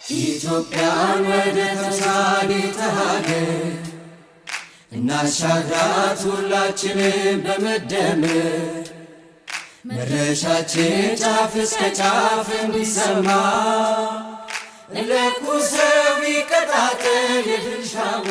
ኢትዮጵያን ወደ ተምሳሌተ ሀገር እናሻግራት ሁላችንም በመደመር፣ መድረሻችን ጫፍ እስከ ጫፍ እንዲሰማ እንለኩሰው ይቀጣጠል የድል ሻማ።